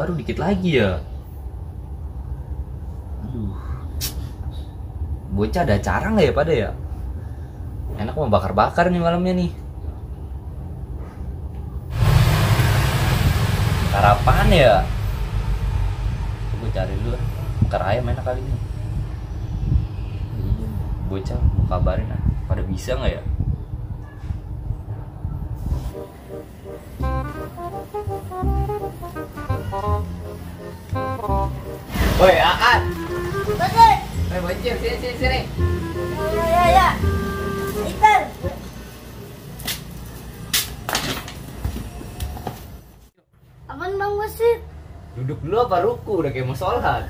baru dikit lagi ya. Aduh. Bocah ada cara nggak ya pada ya? Enak mau bakar-bakar nih malamnya nih. Sarapan ya? Gue cari dulu. Bakar ayam enak kali ini. Bocah mau kabarin ah. Pada bisa nggak ya? Woi, Aan. Betul. Woi, bocil, sini. Ya. Ikan. Apaan Bang Basit? Duduk dulu apa ruku? Udah kayak mau sholat.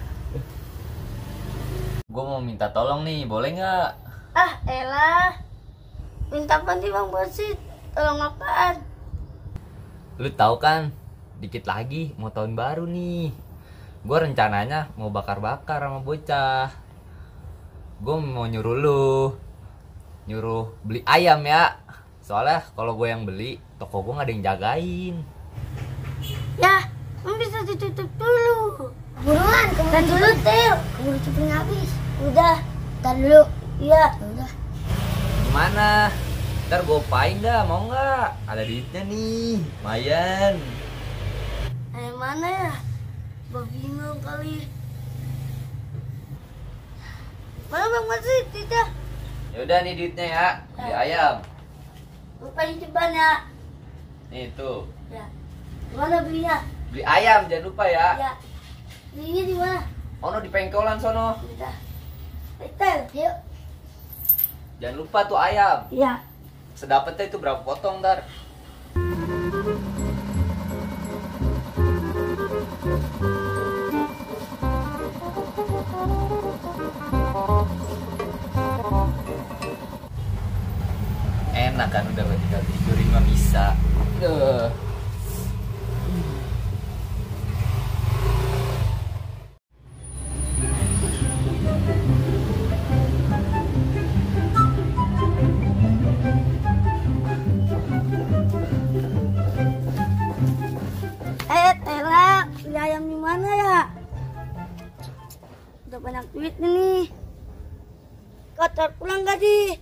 Gue mau minta tolong nih, boleh nggak? Ah, elah. Minta apa nih Bang Basit? Tolong apaan? Lu tahu kan, dikit lagi mau tahun baru nih. Gue rencananya mau bakar-bakar sama bocah. Gue mau nyuruh beli ayam ya. Soalnya kalau gue yang beli, toko gue nggak ada yang jagain. Ya, kamu bisa ditutup dulu. Buruan, kamu dulu, Tel. Kamu tutupin habis. Udah, tar dulu. Iya, udah. Gimana? Ntar gue upain dah, mau nggak? Ada duitnya nih, lumayan. Mana ya? Gua bingung kali. Mana Bang Basit? Tidak. Yaudah nih duitnya ya, beli ayam. Lupa di ceban ya. Nih tuh, Ya. Mana belinya? beli ayam jangan lupa ya. Ya. Belinya di mana? Ono di pengkolan sono. Udah. Tel, yuk. Jangan lupa tuh ayam. Iya. Sedapetnya itu berapa potong ntar? Enak kan udah tinggal tidurin mah bisa. Duh. Tela, beli ayam di mana ya? Udah banyak duit nih. Kotor pulang gak di?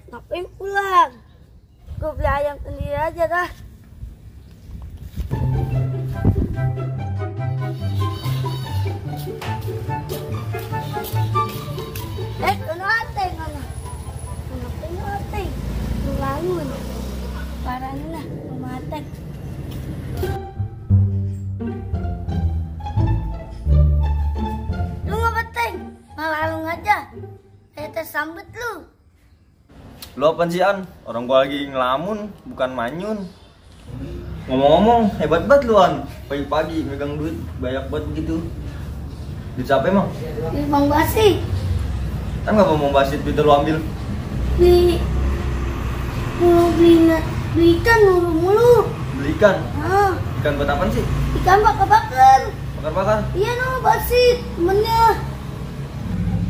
Ngapain pulang? Gue beli ayam sendiri aja dah. Kenoteng mana? Kenoteng? Bangun. Parahnya lah, mateng. Lu ngebeteng, malah lu aja. Tersambut lu. Lu apaan sih An? Orang gua lagi ngelamun, bukan manyun. Ngomong-ngomong, hebat banget lu An. Pagi-pagi megang duit banyak banget gitu. Duit siapa emang? Di Bang Basit. Kan gak mau basit duit lu ambil. Mau beli ikan mulu. Beli ikan? Ah, Ikan buat apaan sih? ikan bakar-bakar. Bakar-bakar? Iya no, Basit, temennya.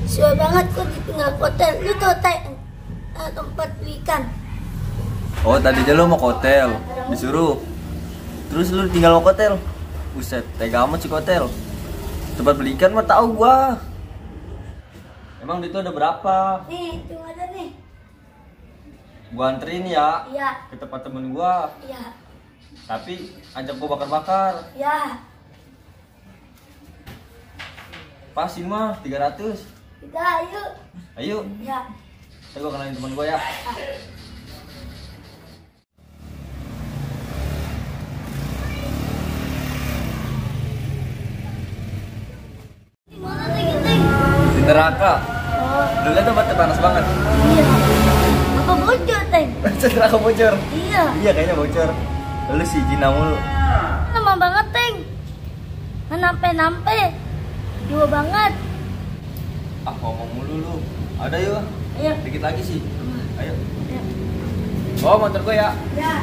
Sudah banget kok ditinggal hotel. Lu tau tempat beli ikan? Oh tadi aja lu mau ke hotel, disuruh. Terus lu tinggal mau ke hotel? Buset, tega amat sih ke hotel. Tempat beli ikan mah tahu gua. Emang duit lu ada berapa? Nih, itu ada nih. Gua anterin ya Iya, ke tempat temen gua. iya, Tapi ajak gua bakar-bakar. iya. Pasin mah 300. Kita ayo. Ayo, Ya. ntar gua kenalin temen gua ya. Di mana nih Genteng? Di neraka. Oh, Dulu kan tempatnya panas banget. iya. Apa bocor, Teng? Neraka bocor. Iya. Iya kayaknya bocor. Lu sih Jina mulu. Lama banget, Teng. Nampe-nampe. Jauh banget. Ah ngomong mulu lu. Ada yuk. Ayo. Dikit lagi sih. Ayo. Ayo. Bawa motor gua ya. Ya.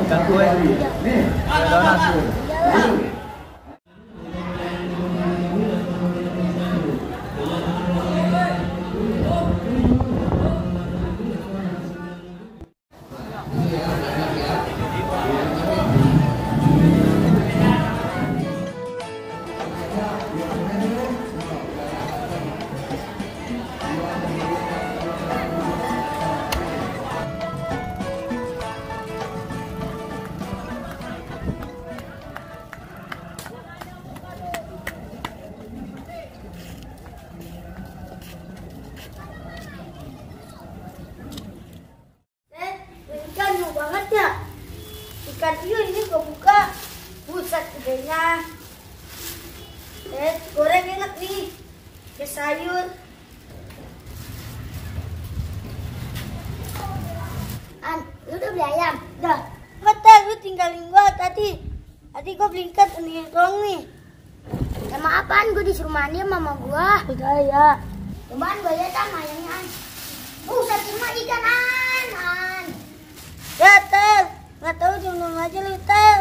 Ikan kue. Ada donat. Ikan mau banget ya. Ikan hiu ini gue buka. Buset gedenya. Goreng enak nih. Ke sayur. Lu udah beli ayam? Udah. Betul, lu tinggalin gua tadi. Tadi gua beli ikan ini doang nih. Sama apaan? Gua disuruh mandi sama mama gua. Udah ya. Cuman gua lihat sama ayamnya An. Buset cuma ikan An. Ya Tel, nggak tahu cuma aja lu Tel.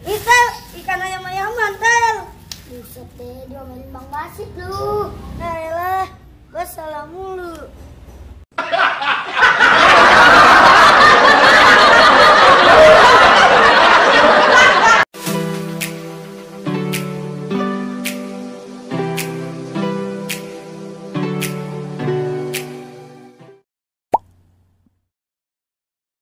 Tel, ikan ayam-ayaman Tel. Buset deh, diomelin Bang Basit lu. Yaelah, gua salah mulu.